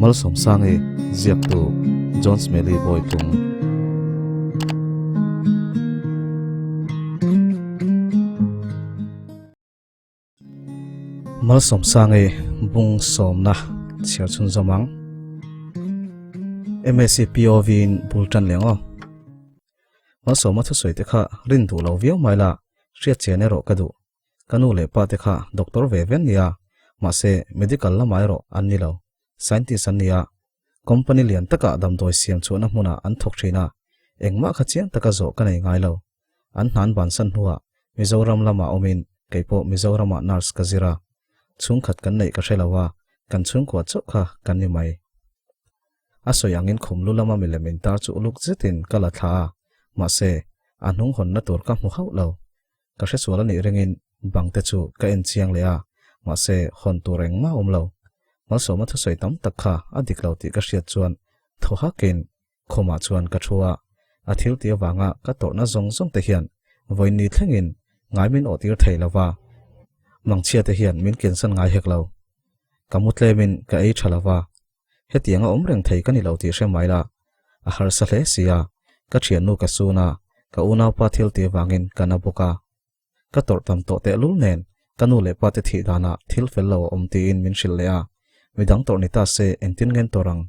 Malsawmsangi ziaktu John Smelly Bawitlung. Malsawmsangi bung sawmna chhiar chhun zawm ang. MSc POV in bul tan leng aw. Malsawma thusawi te kha rin duh lo viau mai la, hriat chian erawh ka duh. Ka nu leh pa te kha doctor ve ve an nia, mahse medical lamah erawh an ni lo, scientist an nia. Company lian takah damdawi siam chhuahna hmunah an thawk thin a, engmah kha chiang taka zawh ka nei ngai lo. An hnan bansan hnuah Mizoram lamah awmin keipawh Mizoramah nurse ka zir a, chhungkhat kan neih ka hre lo a, kan chhungkua chauh kha kan ni mai. A sawi angin khum lu lama milem intar chu uluk zetin ka la thla a, mahse a hnung hawnna tur ka hmu hauh lo. Ka hresual a nih ringin bang te chu ka en chiang leh a, mahse hawn tur engmah a awm lo. Malsawma thusawi tam tak kha a dik lo tih ka hriat chuan thaw hakin khumah chuan ka thu a, a thil tih avanga ka tawrhna zawng zawng te hian vawiin ni thlengin ngai min awhtir thei lo va, mangchhia te hian min kensan ngai hek lo. Ka mu tlemin ka ei tha lo va, Hetiang a awm reng thei ka ni lo tih hre mai la, a harsa hle si a, ka thiannu ka sun a, ka unaupa thil tih avangin ka na bawk a. Ka tawrh tam tawh tehlul nen ka nu leh pa te thih danah thil fel lo a awm tiin min hrilh leh a, midang tawrh ni ta se engtin ngen tawrh ang?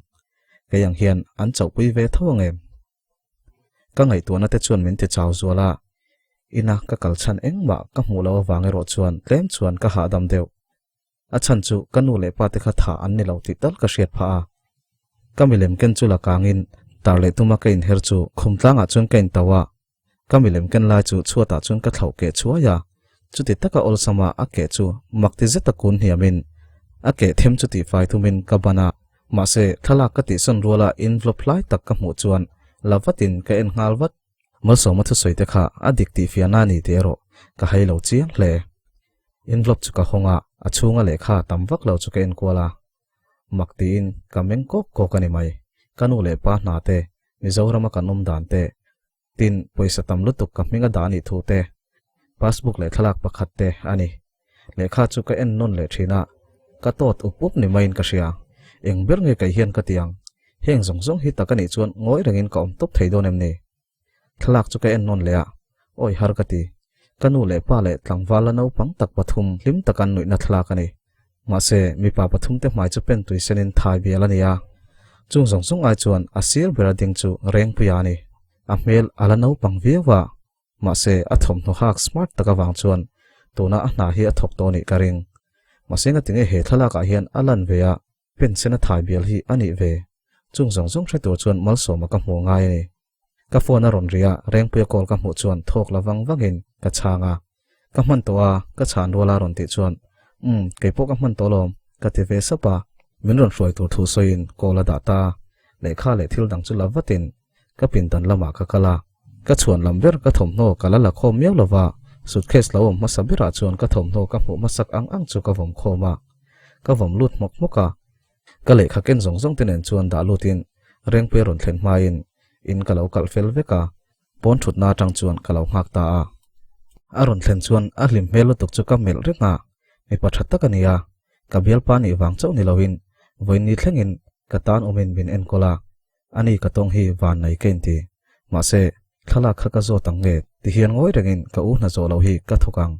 Kei ang hian an chauhpui ve tho ang em? Ka ngaihtuahna te chuan min ti chau zual a, ina ka kal chhan engmah ka hmuh loh avang erawh chuan tlem chuan ka hahdam deuh. A chhan chu ka nu leh pa te kha tha an ni lo tih tal ka hriat phah a. Ka milem ken chu la kangin tar leh tuma ka inher chu khum tlangah chuan ka intauh a. Ka milem ken lai chu chhuatah chuan ka thlauh keh chhuai a. Chuti taka awlsama a keh chu mak ti zeta kun hniamin a keh them chu tihfai tumin ka ban a. Mahse thlalak ka tihsawn ruala envelope hlai tak ka hmuh chuan la vatin ka en nghal vat. Malsawma thusawi te kha a dik tih fiahna a ni tih erawh ka hai lo chiang hle. Envelope chu ka hawng a, a chhunga lehkha tam vak lo chu ka enkual a. Mak tiin ka meng kawk kawk a ni mai. Ka nu leh pa hna te, Mizorama kan awm dan te, tin pawisa tam lutuk ka hming a dah a nih thu te, passbook leh thlalak pakhat te a ni. Lehkha chu ka en nawn leh thin a, ka tawt up up ni maiin ka hria. Eng ber nge kei hian ka ti ang? Heng zawng zawng hi tak a nih chuan ngawi rengin ka awm tawp thei dawn em ni? Thlalak chu ka en nawn leh a, awi har ka ti. Ka nu leh pa leh tlangval la naupang tak pathum hlim taka an nuihna thlalak a ni. Mahse, mipa pathum te hmai chu pen tui senin thai bial a ni a. Chung zawng zawng ai chuan a sir bera ding chu Rengpuia a ni. A hmel a la naupang viau a, mahse a thawmhnaw hak smart tak avang chuan tuna a hna hi a thawk tawh nih ka ring. Mahse ngatinge he thlalakah hian a lan ve a, pen sena thai bial hi a nih ve. Chung zawng zawng hre tur chuan Malsawma ka hmuh ngai a ni. Ka phone a rawn ri a, Rengpuia call ka hmuh chuan thawk la vang vangin ka chhang a. Ka hman tawh a, ka chhan rual a rawn tih chuan, Umm, keipawh ka hman tawh lawm, ka ti ve sap a. Min rawn hruai tur thu sawiin call a dah ta a, lehkha leh thil dang chu la vatin ka pindan lamah ka kal a. Ka chhuan lam ber ka thawmhnaw ka la la khawm miau lova, suitcase lo awm hmasa berah chuan ka thawmhnaw ka hmuh hmasak ang ang chu ka vawm khawm a. Ka vawm lut hmawk hmawk a. Ka lehkha ken zawng zawng te nen chuan dah lutin Rengpuia rawn thlen hmain in ka lo kalh fel vek a, pawn thutna atang chuan ka lo nghak ta a. A rawn thlen chuan a hlim hmel lutuk chu ka melh reng a, mipa tha tak a ni a, ka bialpa nih vang chauh ni loin vawiin thlengin ka tan awmin min enkawl a, ani ka tawng hi van nei ka inti. Mahse, thlalak kha ka zawt ang nge ti hian ngawi rengin ka u hna zawh loh hi ka thawk ang.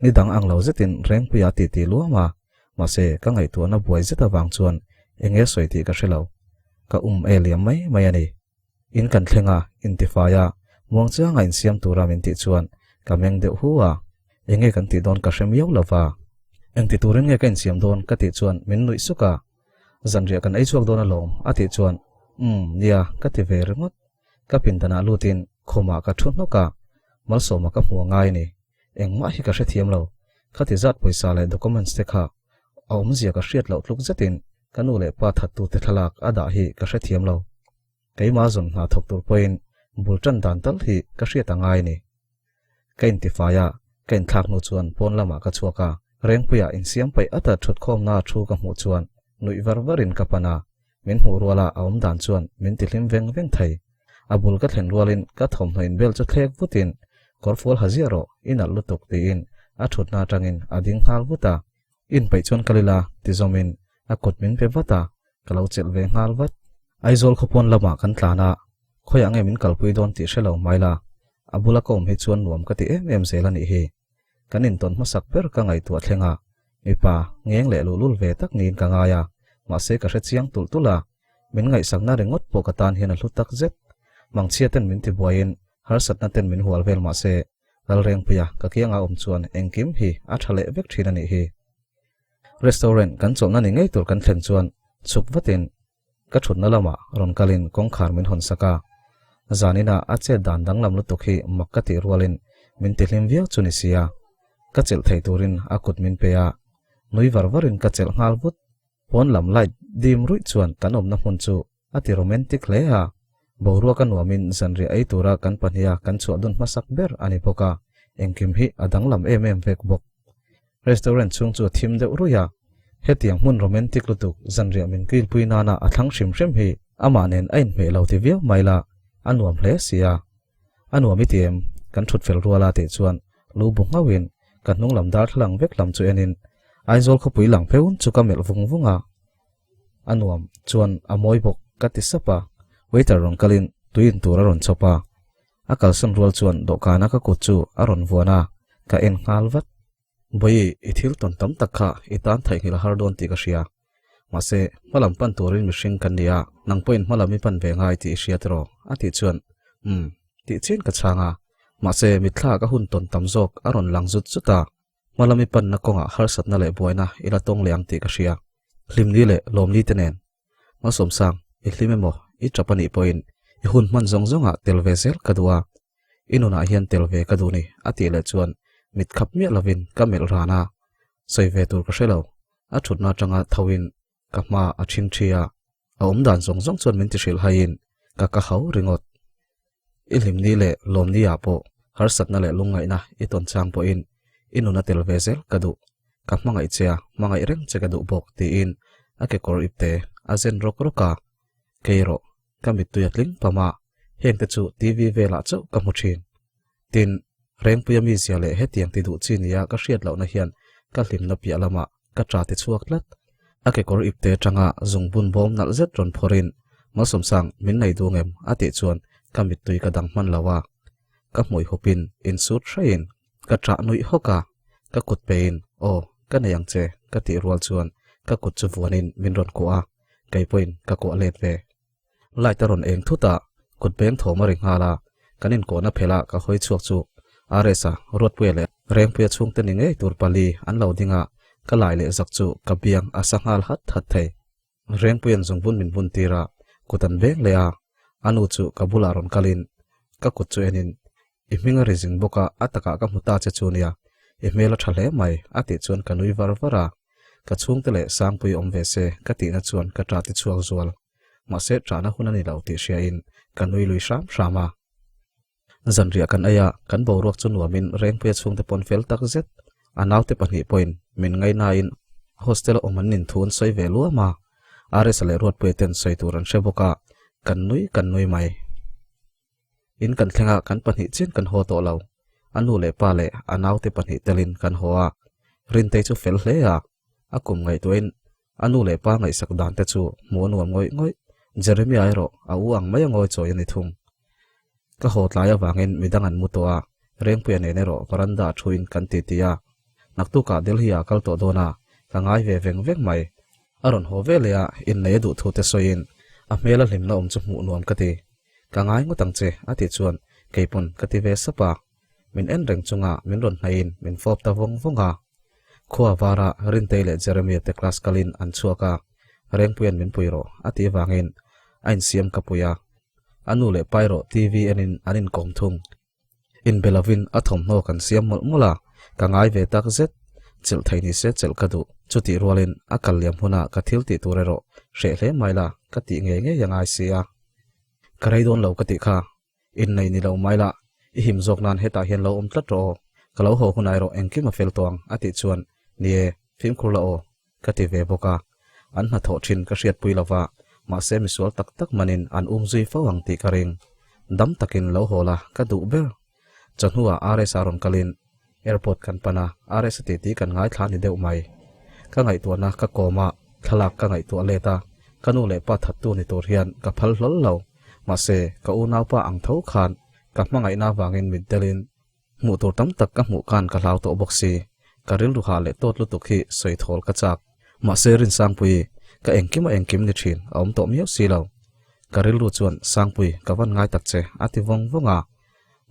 Ni dang ang lo zetin Rengpuia ti ti luam a, mahse ka ngaihtuahna buai zet avang chuan eng nge sawi tih ka hre lo. Ka um e liam mai mai a ni. In kan thleng a, intifai a, muang chianga insiam tura min tih chuan ka meng deuh hu a, eng nge kan tih dawn ka hre miau lo va. Engti turin nge ka insiam dawn ka tih chuan min nuih suk a, Zanriah kan ei chhuak dawn alawm a tih chuan Umm, nia ka ti ve ringawt. Ka pindanah lutin khumah ka thu hnawk a, Malsawma ka hmu a ngai a ni. Engmah hi ka hrethiam lo. Khati zat pawisa leh documents te kha a awmzia ka hriat loh tluk zetin ka nu leh pa thattute thlalak a dah hi ka hrethiam lo. Keimah zawn hna thawk tur pawhin bul tan dan tal hi ka hriat a ngai a ni. Ka intifai a, ka inthlak hnu chuan pawn lamah ka chhuak a, Rengpuia insiam paih ata thutkhawmna thu ka hmuh chuan nuih var varin ka pan a, min hmuh ruala a awm dan chuan min tihlim veng veng thei. A bul ka thlen rualin ka thawmhnaw inbel chu thlek vutin, Kawrfual ha ziah rawh, i nalh lutuk tiin a thutna atangin a ding nghal vut a. Inpeih chuan kal ila ti zawmin a kut min pe vat a. Ka lo chelh ve nghal vat. Aizawl khawpawn lamah kan tlan a, khawiah nge min kalpui dawn tih hre lo mai la, a bula ka awm hi chuan nuam ka ti em em zel a nih hi. Kan intawn hmasak ber ka ngaihtuah thleng a, mipa ngeng leh luhlul ve tak niin ka ngai a, mahse ka hre chiang tulh tulh a, min ngaihsakna ringawt pawh ka tan hian a hlu tak zet. Mangchhia ten min tibuaiin harsatna ten min hual vel mahse Lalrengpuia ka kianga awm chuan engkim hi a tha leh vek thin a nih hi. Restaurant kan chawlhna ni ngei tur kan thlen chuan chhuk vatin ka thutna lamah rawn kalin kawngkhar min hawn sak a. Zaninah a chet dan danglam lutuk hi mak ka tih rualin min tihlim viau chu ni sia. Ka chelh thei turin a kut min pe a, nui var varin ka chelh nghal vut. Pawn lam light dim ruih chuan kan awmna hmun chu a ti romantic hle a, boruak a nuamin zanriah ei tura kan pahniha kan chhuah dun hmasak ber a ni bawk a, engkim hi a danglam em em vek bawk. Restaurant chhung chu a thim deuh ruih a, hetiang hmun romantic lutuk zanriah min kilpui nana a thlang hrim hrim hi amah nen a inhmeh lo ti viau mai la, a nuam hle si a. A nuam i ti em? Kan thut fel rual a tih chuan lu bu nghauhin ka hnung lam darthlalang vek lam chu enin Aizawl khawpui lang pheun chu ka melh vung vung a. A nuam chuan a mawi bawk ka ti sap a, waiter rawn kalin tui in tur a rawn chhawp a. A kalsan rual chuan dawhkana ka kut chu a rawn vuan a, ka en nghal vat. Bawihi, i thil tawn tam tak kha i tan theihnghilh a har dawn tih ka hria. Mahse, hmalam pan turin mihring kan ni a, nang pawhin hmalam i pan ve ngai tih i hria tiraw? a tih chuan, Umm, tih chian ka chhang a. Mahse, mitthla ka hun tawn tam zawk a rawn lang zut zut a. Hmalam i panna kawngah harsatna leh buaina i la tawng leh ang tih ka hria. Hlimni leh lawmni te nen. Malsawmsang, i hlim emaw, i tap a nih pawhin i hun hman zawng zawngah tel ve zel ka duh a. I nunah hian tel ve ka duh ni, a tih leh chuan mit khap miah lovin ka melh ran a. Sawi ve tur ka hre lo. A thutna atanga thoin ka hma a thing thi a. A awm dan zawng zawng chuan min ti hrilh haiin ka ka hau ringawt. I hlimni leh lawmni ah pawh harsatna leh lungngaihna i tawn chang pawhin i nun a tel ve zel ka duh. Ka hmangaih che a, hmangaih reng che ka duh bawk tiin a kekawr ipte a zen rawk rawk a. Kei erawh ka mittui a tling pam a, hengte chu TV velah chauh ka hmu thin. Tin, Rengpuia mizia leh hetiang ti duh chi nia ka hriat lohna hian ka hlimna piah lamah ka ṭa ti chhuak tlat. A kekawr ipte aṭanga zungbun bawm nalh zet rawn phawrhin, Malsawmsang, min nei duh ngem? a tih chuan ka mittui ka dang hman lo a. Ka hmui hupin insut hraiin ka ṭah nuih hawk a, ka kut peiin, Aw, ka nei ang che, ka tih rual chuan ka kut chu vuanin min rawn kuah a, kei pawhin ka kuah let ve. Light a rawn eng thut a, kut beng thawm a ri nghal a, kan inkawhna phelh a ka hawi chhuak chu RS-a, Ruatpuia leh Rengpuia chhungte ni ngei tur pali an lo ding a, ka lai leh zak chu ka biang a sa nghal hat hat thei. Rengpuia'n zungbun min bun tir a, kut an beng leh a, a nu chu ka bulah rawn kalin ka kut chu enin, I hming a ri zing bawk a, a takah ka hmu ta che chu nia, i hmel a tha hle mai, a tih chuan ka nui var var a. Ka chhungte leh Sangpui awm ve se ka tihna chuan ka ṭah ti chhuak zual. Mahse ṭahna hun a ni lo tih hriain ka nui lui hram hram a. Zanriah kan ei a, kan boruak chu nuamin Rengpuia chhungte pawn fel tak zet. A naute pahnih pawhin min ngaihnain hostel a awm an nin thu an sawi ve luam a. RS-a leh Ruatpuia ten sawi tur an hre bawk a, kan nui kan nui mai. In kan thleng a, kan pahnih chian kan haw tawh lo. A nu leh pa leh a naute pahnih telin kan haw a. Rintei chu fel hle a, a kum ngaihtuahin a nu leh pa ngaihsak dan te chu hmuh a nuam ngawih ngawih. Jeremia erawh a u ang mai a ngawi chawi a ni thung. Ka haw tlai avangin midang an mu tawh a, Rengpuia nen erawh veranda ah thuin kan titi a. Naktukah Delhi ah kal tawh dawn a, ka ngai ve veng veng mai. A rawn haw ve leh a, innei a duh thu te sawiin a hmel a hlimna awm chu hmuh nuam ka ti. Ka ngai ngawt ang che, a tih chuan kei pawn ka ti ve sap a. Min en reng chunga min rawn hnaihin min fawp ta vawng vawng a. Khua vara Rintei leh Jeremia te class kalin an chhuak a, Rengpuia'n min pui rawh a tih vangin a insiam ka pui a. A nu leh pa erawh TV enin an inkawm thung. Inbe lovin a thawmhnaw kan siam mawlh mawlh a, ka ngai ve tak zet. Chelh thei ni se chelh ka duh. Chutih rualin a kal liam huna ka thil tih tur erawh hreh hle mai la ka tih ngei ngei a ngai si a. Ka rei dawn lo ka tih kha. Innei ni lo mai la, i him zawk nan hetah hian lo awm tlat rawh aw, ka lo haw hunah erawh engkim a fel tawh ang a tih chuan, Ni e, fimkhur la aw, ka ti ve bawk a. An hnathawh thin ka hriatpui lo va, mahse misual tak tak manin an um zui fo ang tih ka ring. Dam takin lo haw la, ka duh ber. Chawhnuah RS-a rawn kalin airport kan pan a, RS-a titi kan ngaithla ni deuh mai. Ka ngaihtuahna ka kawm a, thlalak ka ngaihtuah let a, Ka nu leh pa thattu ni tur hian ka phal hlawl lo. Mahse, ka unaupa ang tho khan ka hmangaihna avangin mit delin hmuh tur tam tak ka hmuh khan ka hlau tawh bawk si. Ka rilru hah leh tawt lutuk hi sawi thawl ka chak. Mahse, Rinsangpui, ka engkim a engkim ni thin a awm tawh miau si lo. Ka rilru chuan, Sangpui, ka van ngai tak che, a ti vawng vawng a.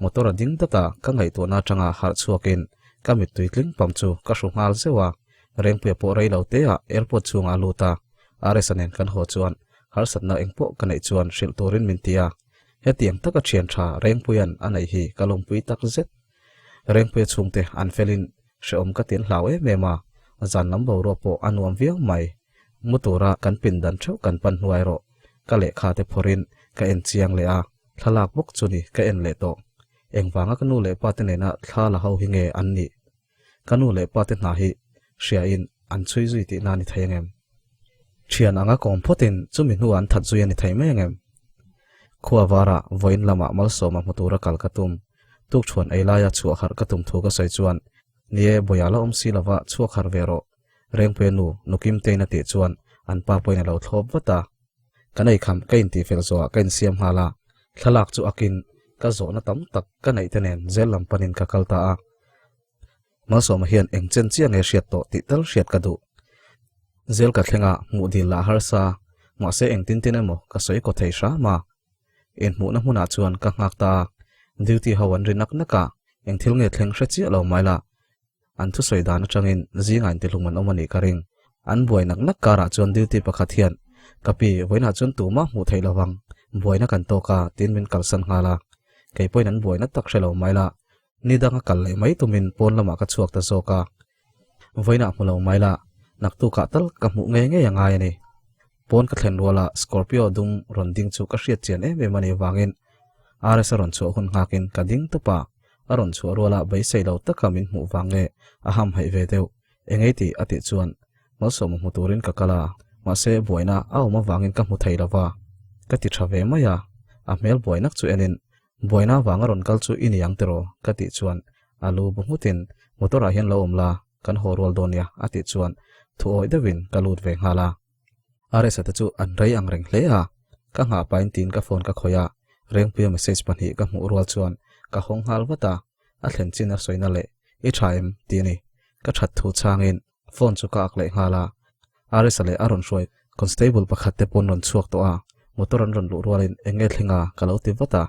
Motor a ding dat a, ka ngaihtuahna atanga harh chhuakin ka mittui tling pam chu ka hru nghal zeuh a. Rengpuia pawh rei lo te ah airport chhungah a lut a, RS-a nen kan haw chuan harsatna engpawh ka neih chuan hrilh turin min ti a. Hetiang taka thian tha Rengpuia'n a neih hi ka lawmpui tak zet. Rengpuia chhungte an felin hrehawm ka tin hlau em em a, zan lam boruak pawh a nuam viau mai. Mu tura kan pindan theuh kan pan hnuai rawh. Ka lehkha te phawrhin ka en chiang leh a, thlalak bawk chu ni ka en leh tawh. Engvanga ka nu leh pa te nena thla la ho hi nge an nih? Ka nu leh pa te hna hi hriain an chhui zui tihna a ni thei angem? Thian anga kawm phawtin chumi hnuah an that zui a ni thei mai angem? Khua varah vawiin lamah malsawma hmu tura kal ka tum. Tukchhuan ei laia chhuah harh ka tum thu ka sawi chuan, Ni e, Bawia la awm si lova chhuak harh ve rawh. Rengpuia nu, Nukimtein a tih chuan an pa pawhin a lo thlawp vat a. Kan eikham ka intihfel zawhah ka insiam nghal a, thlalak chu akin ka zawhna tam tak ka neih te nen zel lam panin ka kal ta a. Malsawma hian eng chen chiah nge hriat tawh tih tal hriat ka duh. Zel ka thlenga hmuh dil lah harsa, mahse engtin tin emaw ka sawi kaw thei hram a. Inhmuhna hmunah chuan ka nghak ta a, duty ho an ri nak nak a, eng thil nge thleng hre chiah lo mai la. An thusawi dan atangin zingah intihlum an awm a nih ka ring. An buai nak nak karah chuan duty pakhat hian, Ka pi, vawiinah chuan tumah hmuh theih lovang, buaina kan tawk a, tiin min kalsan nghal a. Kei pawhin an buaina tak hre lo mai la, ni danga kal leh mai tumin pawn lamah ka chhuak ta zawk a. Vawiinah hmu lo mai la, naktukah tal ka hmuh ngei ngei a ngai a ni. Pawn ka thlen ruala Scorpio dum rawn ding chu ka hriat chian em em a nih vangin RS a rawn chhuah hun nghakin ka ding tawp a. A rawn chhuah ruala beisei lo taka min hmuh vang nge a hamhaih ve deuh. Engei tih a tih chuan Malsawma hmu turin ka kal a, mahse buaina a awm avangin ka hmu thei lo va. Ka ti tha ve mai a, a hmel buainak chu enin buaina vanga rawn kal chu i ni ang tiraw? ka tih chuan a lu bu nghutin motor ah hian lo awm la, kan haw rual dawn nia a tih chuan thu awih deuhin ka lut ve nghal a. Aresa te chu an rei ang reng hle a, ka nghah pahin tiin ka phone ka khawih a, Rengpuia message pahnih ka hmuh rual chuan ka hawng nghal vat a, a thlen chin a sawina leh i tha em tih a ni. Ka that thu changin phone chu ka ak leh nghal a, Aresa leh a rawn hruai constable pakhat te pawn rawn chhuak tawh a, motor an rawn luh rualin eng nge thleng a ka lo ti vat a,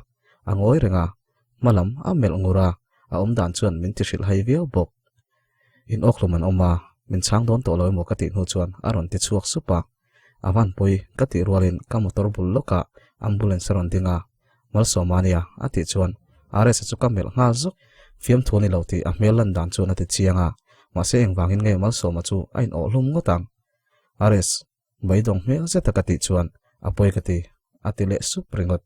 a ngawi reng a, hma lam a melh ngur a, a awmdan chuan min ti hrilh hai viau bawk. In awkhlum an awm a, min chhang dawn tawh lo emaw ka tih hnu chuan a rawn ti chhuak sup a. A van pawi ka tih rualin ka motor bul lawkah ambulance a rawn ding a, Malsawma ania a tih chuan RS-a chu ka melh nghal zuk. Fiamthu a ni lo tih a hmel lan dan chuan a ti chiang a, mahse engvangin nge Malsawma chu a in awhhlum ngawt ang? RS, beidawng hmel zeta ka tih chuan a pawi ka ti, a ti leh sup ringawt.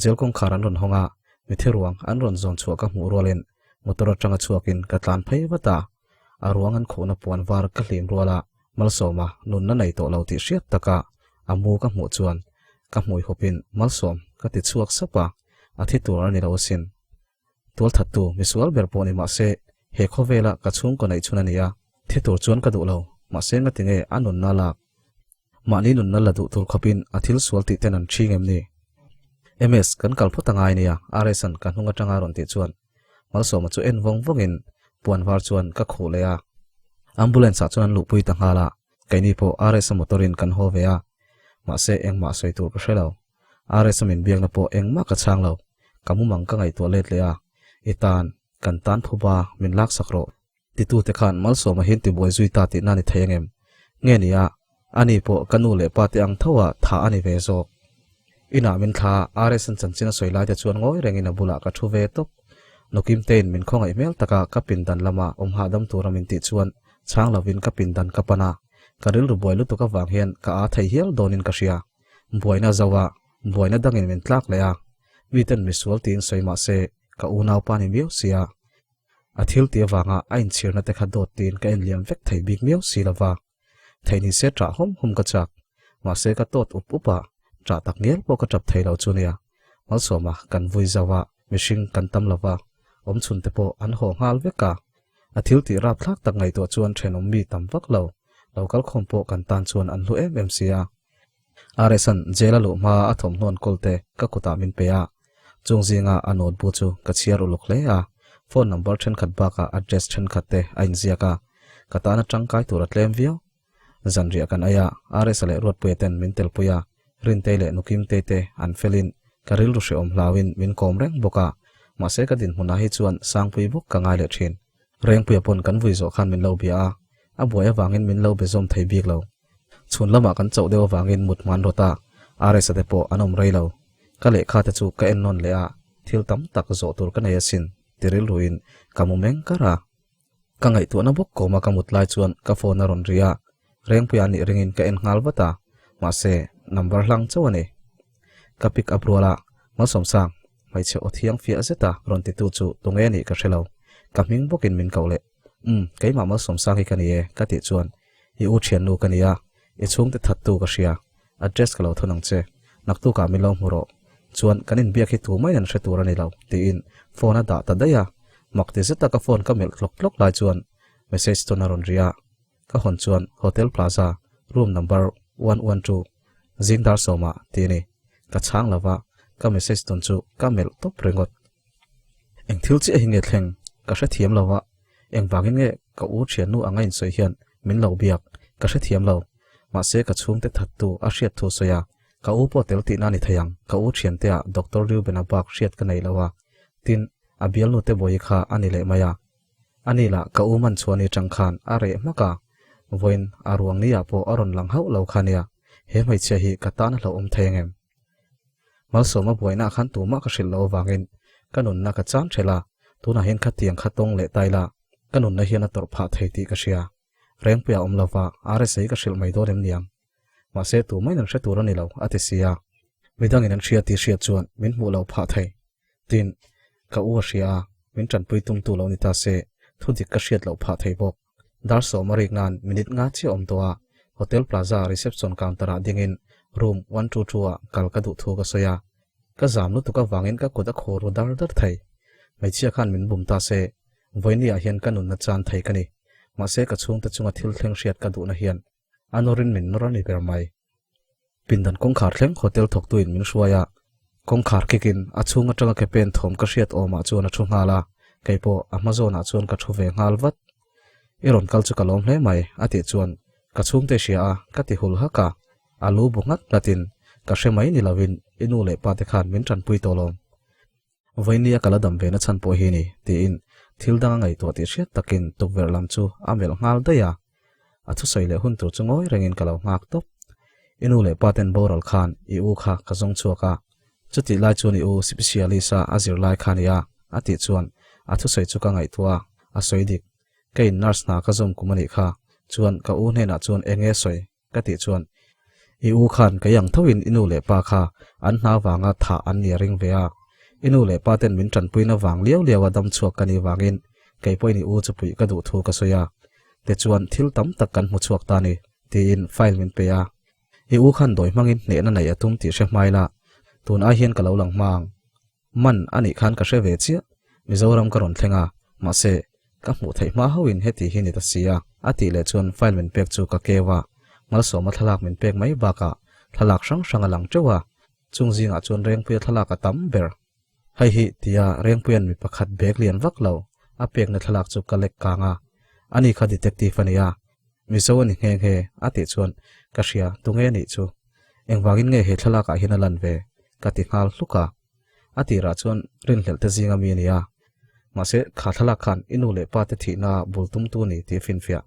Jail kawngkhar an rawn hawng a, mitthi ruang an rawn zawn chhuah ka hmuh rualin motor atanga chhuakin ka tlan phei vat a. A ruang an khuhna puan var ka hlim rual a, Malsawma nunna nei tawh lo tih hriat taka a mu ka hmuh chuan ka hmui hawpin Malsawm ka ti chhuak sap a, a thi tur a ni lo asin. Tualthattu misual ber pawh ni mah se he khawvela ka chhungkaw neih chhun a ni a, thi tur chuan ka duh lo, mahse ngatinge a nunna lak Mahni nunna la duh tur khawpin a thil sual tih ten an ṭhing em ni? MS, kan kal phawt a ngai nia, RS-a'n ka hnung aṭanga rawn tih chuan Malsawma chu en vawng vawngin puan var chuan ka khuh leh a. Ambulance-ah chuan an luhpui ta nghal a, keini pawh RS-a motor-in kan haw ve a. Mahse, engmah sawi tur ka hre lo. RS-a min biakna pawh engmah ka chhang lo. Ka mumang ka ngaihtuah let leh a, I tan, kan tan phuba min laksak rawh. Titute khan Malsawma hian tibuai zui ta tihna ni thei angem? Nge ni a, ani pawh ka nu leh pa te ang tho a tha a ni ve zawk. Inah min thla a, RSN chanchin a sawi lai te chuan ngawi rengin a bulah ka thu ve tawp. Nukimtein min khawngaih hmel taka ka pindan lama awm hahdam tura min tih chuan chhang lovin ka pindan ka pan a, ka rilru buai lutuk avang hian ka aa thei hial dawnin ka hria. Buaina zo a, buaina dangin min tlak leh a, miten misual tiin sawi mah se ka unaupa ni miau sia. A thil tih avanga a inchhirna te kha dawt tiin ka enliam vek thei bik miau si lova. Thei ni se ṭah hawm hawm ka chak. Mahse ka tawt up up a, ṭah tak ngial pawh ka ṭap thei lo chu nia. Malsawma kan vui zauh a, mihring kan tam lova, awmchhun te pawh an haw nghal vek a. A thil tih rapthlak tak ngaihtuah chuan ṭhenawm mi tam vak lo, lo kalkhawm pawh kan tan chuan an hlu em em si a. RS-a'n jail a luh hmaa a thawmhnaw an kawl te ka kutah min pe a, chung zinga a note bu chu ka chhiar uluk hle a, phone number thenkhat bakah address thenkhat te a inziak a, ka tana tangkai tur a tlem viau. Zanriah kan ei a, RS-a leh Ruatpuia ten min telpui a, Rintei leh Nukimtei te an felin ka rilru hrehawm hlauin min kawm reng bawk a, mahse ka dinhmunah hi chuan Sangpui bawk ka ngai leh thin. Rengpuia pawn kan vui zawh khan min lo bia a, a buai avangin min lo be zawm thei bik lo. Chhun lamah kan chauh deuh avangin mut hman rawt a, RS-a te pawh an awm rei lo. Ka lehkha te chu ka en nawn leh a, thil tam tak zawh tur ka nei asin ti rilruin ka mu meng kar a. Ka ngaihtuahna bawk kawma ka mut lai chuan ka phone a rawn ri a, Rengpuia anih ringin ka en nghal vat a, mahse number hlang chauh a ni. Ka pick up rual a, Malsawmsang, hmeichhe aw thiang fiah zeta rawn titu chu tunge anih ka hre lo. Ka hming bawkin min koh leh. Umm, keimah Malsawmsang hi ka ni e, ka tih chuan i u thiannu ka ni a, i chhungte thattu ka hria, address ka lo thawn ang che, naktukah min lo hmu rawh, chuan kan inbiak hi tu maiin an hre tur a ni lo, tiin phone a dah ta daih a, mak ti zeta ka phone ka melh tlawk tlawk lai chuan message tawn a rawn ri a, ka hawn chuan Hotel Plaza, room number 112, zing dar sawmah ti a ni, ka chhang lova, ka message tawn chu ka melh tawp ringawt. Eng thil chiah hi nge thleng ka hrethiam lo a, engvangin nge ka u thiannu anga insawi hian min lo biak ka hrethiam lo. Mahse ka chhungte thattu a hriat thu sawi a, ka u pawh tel tihna a ni thei ang, ka u thianteah Doctor Reuben-a bak hriat ka nei lo a, tin, a bialnute bawi kha a ni leh mai a. Ani lah ka u man chhuah ni tang khan a reh hmak a, vawiin a ruang ni ah pawh a rawn lang hauh lo kha nia, he hmeichhia hi ka tan a hlauhawm thei angem? Malsawma buainaah khan tumah ka hrilh loh avangin ka nunna ka chan ṭhelh a, tunah hian khatiang kha tawng leh ta ila ka nunna hian a tawrh phah thei tih ka hria. Rengpuia awm lova RSA ka hrilh mai dawn em niang? Mahse tumahin an hre tur a ni lo, a ti si a. Midangin an hria tih hriat chuan min hmuh loh phah thei. Tin, ka u a hria a, min ṭanpui tumtu lo ni ta se, thudik ka hriat loh phah thei bawk. Dar sawm a rik nan minute nga chiah awm tawh a, Hotel Plaza reception counter ah dingin room 122 ah kal ka duh thu ka sawi a. Ka zam lutuk avangin ka kut a khur ru dar dar thei. Hmeichhia khan min bum ta se, vawiini ah hian ka nunna chan thei ka ni. Mahse ka chhungte chunga thil thleng hriat ka duhna hian a nawrin min nawr a ni ber mai. Pindan kawngkhar thleng hotel thawktuin min hruai a, kawngkhar kikin a chhung atanga ke pen thawm ka hriat awmah chuan a thu nghal a, kei pawh a hma zawnah chuan ka thu ve nghal vat. I rawn kal chu ka lawm hle mai, a tih chuan ka chhungte hria a, ka ti hul hak a, a lu bu nghat nghatin ka hre mai ni lovin i nu leh pa te khan min tanpui tawh lawm. Vawinia ka la dam ve na chhan pawh hi ni, tiin thil dang a ngaihtuah tih hriat takin tukverh lam chu a melh nghal daih a. A thusawi leh hun tur chu ngawi rengin ka lo nghak tawp. I nu leh pa ten boral khan i u kha ka zawng chhuak a, chutih lai chuan i u specialist-a a zir lai kha nia, a tih chuan a thusawi chu ka ngaihtuah a, a sawi dik. Keiin nurse hna ka zawm kum a nih kha, chuan ka u hnenah chuan eng nge sawi? Ka tih chuan, I u khan kei ang thoin i nu leh pa kha an hna vanga thah an ni a ring ve a. I nu leh pa ten min tanpuina vang liau liau a dam chhuak ka nih vangin kei pawhin i u chu puih ka duh thu ka sawi a. Tichuan thil tam tak kan hmu chhuak ta ni, tiin file min pe a. I u khan dawi hmangin hnehna neih a tum tih hre hmai la, tun ai hian ka lo lang hma ang. Man a nih khan ka hre ve chiah, Mizoram ka rawn thleng a, mahse, ka hmuh theih hma hauhin heti hi ni ta si a, a tih leh chuan file min pek chu ka keu a, Malsawma thlalak min pek mai bakah thlalak hrang hrang a lang teuh a, chung zingah chuan Rengpuia thlalak a tam ber. Hei hi tia Rengpuia'n mi pakhat bag lian vak lo a pekna thlalak chu ka lek kang a, ani kha detective a ni a, Mizo a ni nghe nghe a tih chuan ka hria tunge a nih chu, engvangin nge he thlalakah hian a lan ve ka ti nghal hluk a. A tirah chuan rinhlelh te zinga mi a ni a, mahse kha thlalak khan i nu leh pa te thihna bul tumtu a ni tih a finfiah.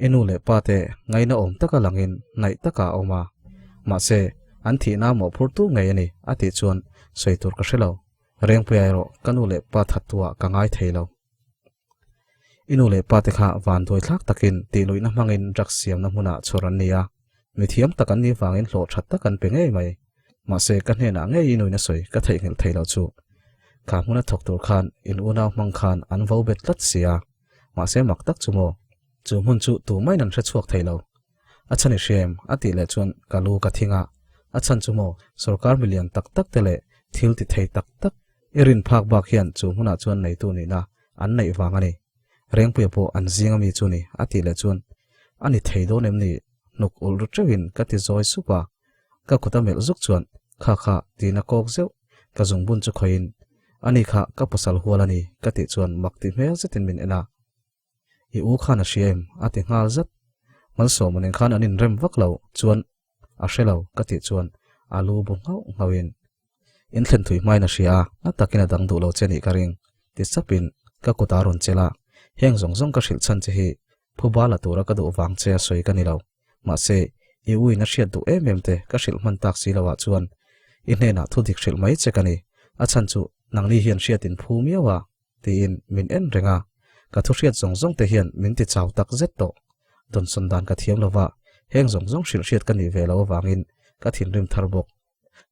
I nu leh pa te ngaina awm taka langin hnaih takah a awm a, mahse an thihna mawhphurtu ngei a ni a tih chuan sawi tur ka hre lo. Rengpuia erawh ka nu leh pa thattuah ka ngai thei lo. I nu leh pa te kha vanduai thlak takin tihluihna hmangin drugs siamna hmunah chhawr an ni a, mi thiam tak an nih vangin hlawh that tak an pe ngei mai. Mahse, ka hnenah ngei i nuina sawi ka theihnghilh thei lo chu. Kha hmuna thawk tur khan in unau hmang khan an vo bet tlat si a. Mahse mak tak chu maw? Chu hmun chu tumaiin an hre chhuak thei lo. A chhan i hria em? A tih leh chuan ka lu ka thing a. A chhan chu maw? Sorkar milian tak tak te leh thil ti thei tak tak I rin phak bak hian chu hmunah chuan neitu nihna an neih vang a ni. Rengpuia pawh an zing ami chu ni a tih leh chuan a ni thei dawn em ni? Hnuk ulh ru teuhin ka ti zawi sup a, ka kut a melh zuk chuan kha kha tiin a kawk zeuh, ka zungbun chu khawihin ani kha ka pasal hual a ni ka tih chuan mak ti hmel zetin min en a. I u khan a hria em? a ti nghal zat. Malsawma nen khan an inrem vak lo chuan a hre lo ka tih chuan a lu bu nghauh nghauhin In thlen thui hmain a hria a, a takin a dang duh lo che nih ka ring ti chapin ka kut a rawn chelh a, heng zawng zawng ka hrilh chhan che hi phuba la tura ka duh vang che a sawi ka ni lo. Mahse, i u in a hriat duh em em te ka hrilh hman tak si loah chuan i hnenah thu dik hrilh mai che ka ni, a chhan chu nangni hian hriat in phu miau a tiin min en reng a, ka thu hriat zawng zawng te hian min ti chau tak zet tawh. Dawnsawn dan ka thiam lova, heng zawng zawng hrilh hriat ka nih ve lo avangin ka thinrim thar bawk.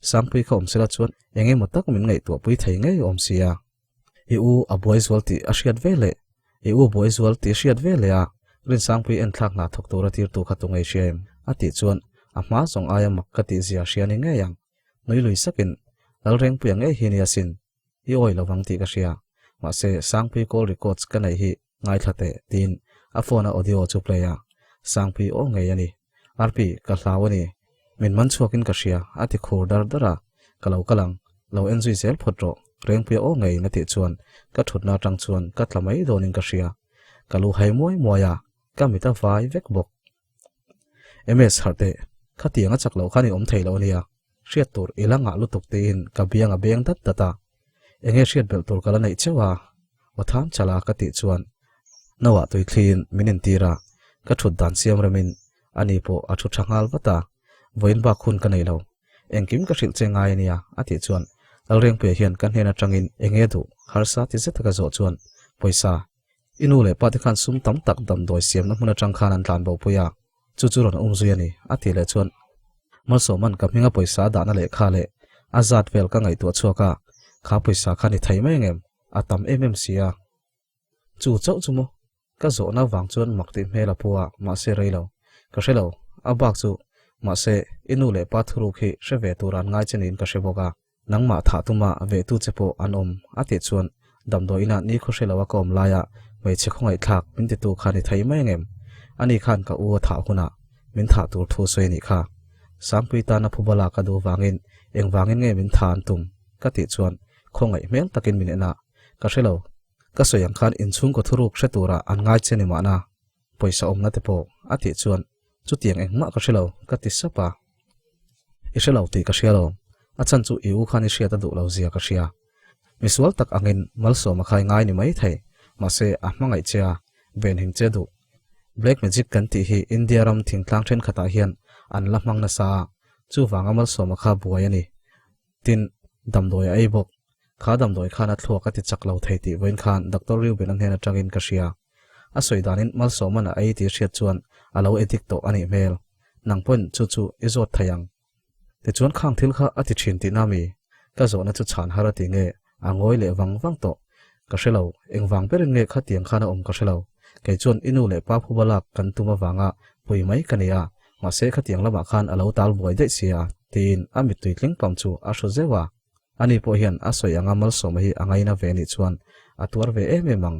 Sangpui kha awm sela chuan eng emaw tak min ngaihtuahpui thei ngei awm sia. I u a buai zual tih a hriat ve leh, i u buai zual tih hriat ve leh a, Rinsangpui enthlak hna thawk tura tirtu kha tu ngei hria em? a tih chuan a hma zawng aia mak ka tih zia hria ni ngei ang. Nui lui sakin, Lalrengpuia ngei hi nia sin, i awi lo vang tih ka hria. Mahse, Sangpui call records ka neih hi ngaithla teh, tiin a phone a audio chu play a, Sangpui aw ngei a ni. Arpi, ka hlau a ni. Min man chhuakin ka hria, a ti khur dar dar a, ka lo kal ang, lo en zui zel phawt rawh, Rengpuia aw ngeiin a tih chuan ka thutna atang chuan ka tla mai dawnin ka hria. Ka lu hai muai muai a, ka mit a vai vek bawk. MS harh teh, khatiang a chak loh khan i awm thei lo a nia, hriat tur i la ngah lutuk tiin ka biang a beng dat dat a, enge hriat belh tur ka la neih cheuh a, aw tham chala ka tih chuan no ah tui thliin min intir a, ka thut dan siam remin ani pawh a thu tha nghal vat a, vawiin bak hun ka nei lo, engkim ka hrilh che ngai a nia a tih chuan Lalrengpuia hian ka hnen atangin enge duh harsa ti zeta ka zawh chuan pawisa I nu leh pa te khan sum tam tak damdawi siamna hmun atang khan an tlan bo pui a, chu chu rawn um zui a ni, a tih leh chuan Malsawman ka hminga pawisa a dahna lehkha leh a zat vel ka ngaihtuah chhuak a, kha pawisa kha ni thei mai angem? A tam em em si a. Chu chauh chu maw? Ka zawhna vang chuan mak tih hmel a pu a, mahse rei lo. Ka hre lo, a bak chu, mahse i nu leh pa thuruk hi hre ve tur an ngai che niin ka hre bawk a. Nangmah thah tuma vehtu che pawh an awm a tih chuan damdawi inah ni khaw hre lo a ka awm laia hmeichhe khawngaihthlak min titu kha ni thei mai angem? Ani khan ka u a thah hunah min thah tur thu sawi a nih kha. Sangpui tana phubala ka duh vangin engvangin nge min tha an tum? ka tih chuan khawngaih hmel takin min en a, ka hre lo. Ka sawi ang khan inchhungkaw thuruk hre turah an ngai che ni mahna pawisa awmna te pawh a tih chuan Chutiang engmah ka hre lo, ka ti sap a. I hre lo tih ka hria lo. A chhan chu i u khan i hriat a duh lo zia ka hria. Misual tak angin malsawm a khai ngai ni mai thei, mahse a hmangaih che a, venhim che duh. Black magic kan tih hi India ram thingtlang thenkhatah hian an la hmang nasa a, chuvanga malsawm a kha buai a ni. Tin, damdawi a ei bawk. Kha damdawi khan a thluak a ti chak lo thei tih vawiin khan Doctor Reuben-a hnen atangin ka hria. A sawi danin Malsawman a ei tih hriat chuan a lo addict tawh a nih hmel. Nang pawhin chu chu i zawt thei ang. Tichuan khang thil kha a ti thin tihna mi? Ka zawhna chu chhan har a ti nge a ngawi leh vang vang tawh. Ka hre lo, engvang berin nge khatiang khan a awm ka hre lo. Kei chuan i nu leh pa phuba lak kan tum avanga pui mai ka ni a, mahse khatiang lamah khan a lo tal buai daih sia, tiin a mittui tling pam chu a hru zeuh a. Ani pawh hian a sawi anga Malsawma hi a ngaina ve nih chuan a tuar ve em em ang.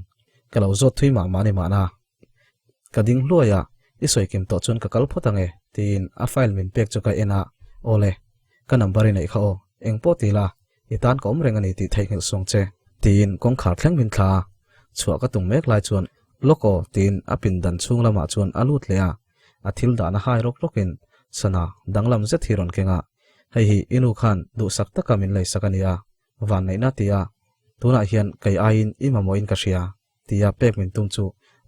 Ka lo zawt thui mah mah ni mahna. Ka ding hluai a, i sawi kim tawh chuan ka kal phawt ange, tiin a file min pek chu ka en a, Awle, ka number i neih kha aw, eng pawh ti la, i tan ka awm reng a ni tih theihnghilh suang che, tiin kawngkhar thleng min thla a, chhuah ka tum mek lai chuan Lawk aw, tiin a pindan chhung lamah chuan a lut leh a, a thil dahna hai rawk rawkin sana danglam zet hi rawn keng a, hei hi i nu khan duhsak taka min leisak a nia, vanneihna tia tunah hian kei aiin i mamawhin ka hria tia pek min tum chu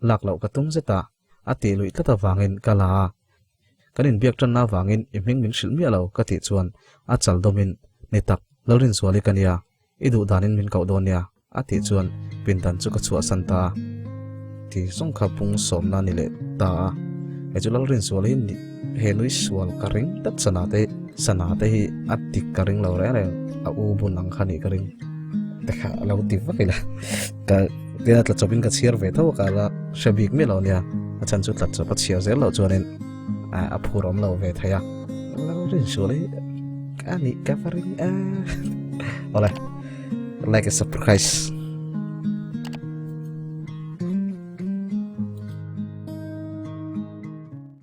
lak loh ka tum zet a, a tih luih tlat avangin ka la a. Kan inbiak tanna avangin i hming min hrilh miah lo ka tih chuan a chal dawmin ni tak Lalrinzuali ka nia, i duh danin min koh dawn nia a tih chuan pindan chu ka chhuahsan ta a. Ti zawng kha pung sawmna ni leh ta a, hei chu Lalrinzuali hi he nui sual ka ring tlat sana te sana te hi a dik ka ring lo reng reng a u bun ang kha nih ka ring te kha a lo ti vak ila ka tina tla chawpin ka chhiar ve tho ka la hre bik miah lo nia a chhan chu tla chawp a chhiar zel loh chuanin a phur awm lo ve thei a Lalrinzuali hi a nih ka va ring a awle like a surprise.